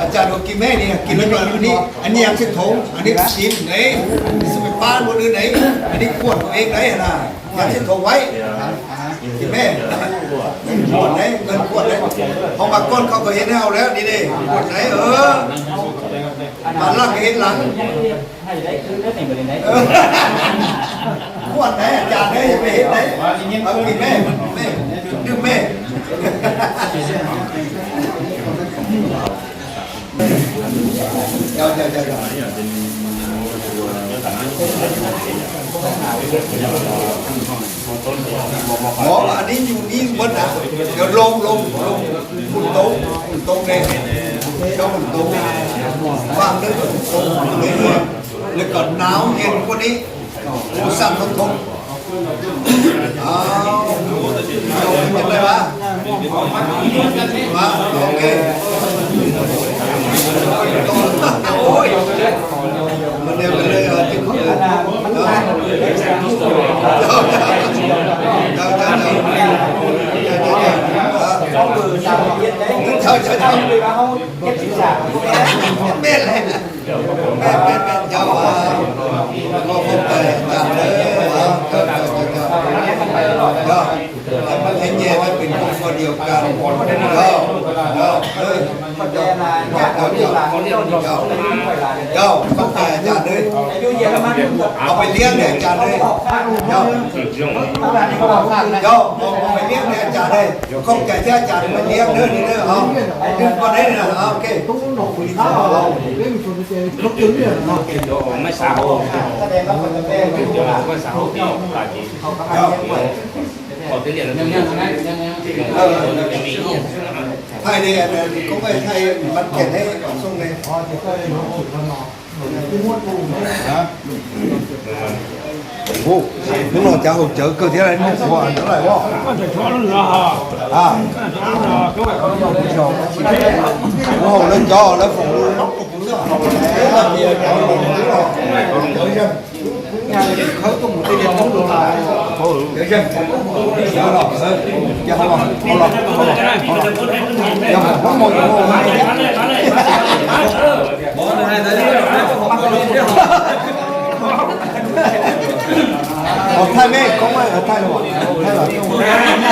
ອາຈານກໍກິນແມ່ນີ້ນະ ກິນແລ້ວກໍອັນນີ້ ອັນນີ້ຢາງເຊັດຖົງ ອັນນີ້ຊີ້ນເດ້ ຊິໄປປານບໍ່ອື່ນເດ້ ອັນນີ້ກວດເອົາເອງໄດ້ຫັ້ນນະ ຢາງເຊັດຖົງໄວ້ ກິນແມ່ ກວດໄດ້ ເງິນກວດໄດ້ ເຮົາມາກ່ອນເຂົາກໍເຮັດໃຫ້ເຮົາແລ້ວ ນີ້ເດ້ ກວດໄດ້ ເອີ ປານຫຼັງກໍເຮັດຫຼັງ. ໃຫ້ໄດ້ຄືນເດີນີ້ ບໍ່ໄດ້ໄດ້ ເອີ ກວດໄດ້ອາຈານເດີ ຢ່າໄປເຮັດໄດ້ ເອົາກິນແມ່ ແມ່ ດື່ມແມ່ ເຈົ້າ ເຈົ້າ ເຈົ້າ ເຈົ້າ ອໍ ອັນນີ້ຢູ່ນີ້ໝົດນະ ດຽວລົມ ລົມ ລົມ ໝຸນໂຕະ ໝຸນໂຕະແດ່ ເຈົ້າໝຸນໂຕະ ວາງເດີ ໝຸນໂຕະ ແລ້ວກໍໜາວເຢັນກວ່ານີ້ ສັ່ນທົນ ອ້າວ ເປັນໄງວະ? ມາ ໂອເຄ ໂອ້ຍ ມັນແນວກັນເລີຍ ເອີ ເຈົ້າ ເຈົ້າ ເຈົ້າ ເຈົ້າ ເຈົ້າ ເຈົ້າ ແມ່ນແຫຼະ ແມ່ນ ແມ່ນ ແມ່ນ ເຈົ້າ ເຈົ້າ ເຈົ້າ ເຈົ້າ ຂອບໃຈອາຈານເດີ ເຈົ້າ ເຈົ້າ ເຈົ້າ ໃຫ້ແຍກກັນເປັນຄົນຄົນດຽວກັນ ເຈົ້າ ເຈົ້າ ເອີ ເຈົ້າ ເຈົ້າ ເຈົ້າ ເຈົ້າ ຂອບໃຈອາຈານເດີ ເອົາໄປລ້ຽງເດີອາຈານເດີ ເຈົ້າ ເຈົ້າ ເອົາ ເອົາໄປລ້ຽງເດີອາຈານເດີ ຂອບໃຈທີ່ອາຈານໄປລ້ຽງເດີ ນີ້ເດີ ເອົາ ດື່ມກ່ອນເດີ ເອົາ ໂອເຄ ໄທແລນດ໌ ກໍໄປໄທບັດແກນໃຫ້ສົ່ງແດ່ ໂອ້ ລູກນ້ອງເຈົ້າເຈີເກີດທີ່ໃດ ເມື່ອກວ່າອັນເທົ່າໃດບໍ່? ອ່າ ໂອ້ ແລ້ວເຈົ້າ ແລ້ວ哦，太妹，讲话，呃，太妹，太妹。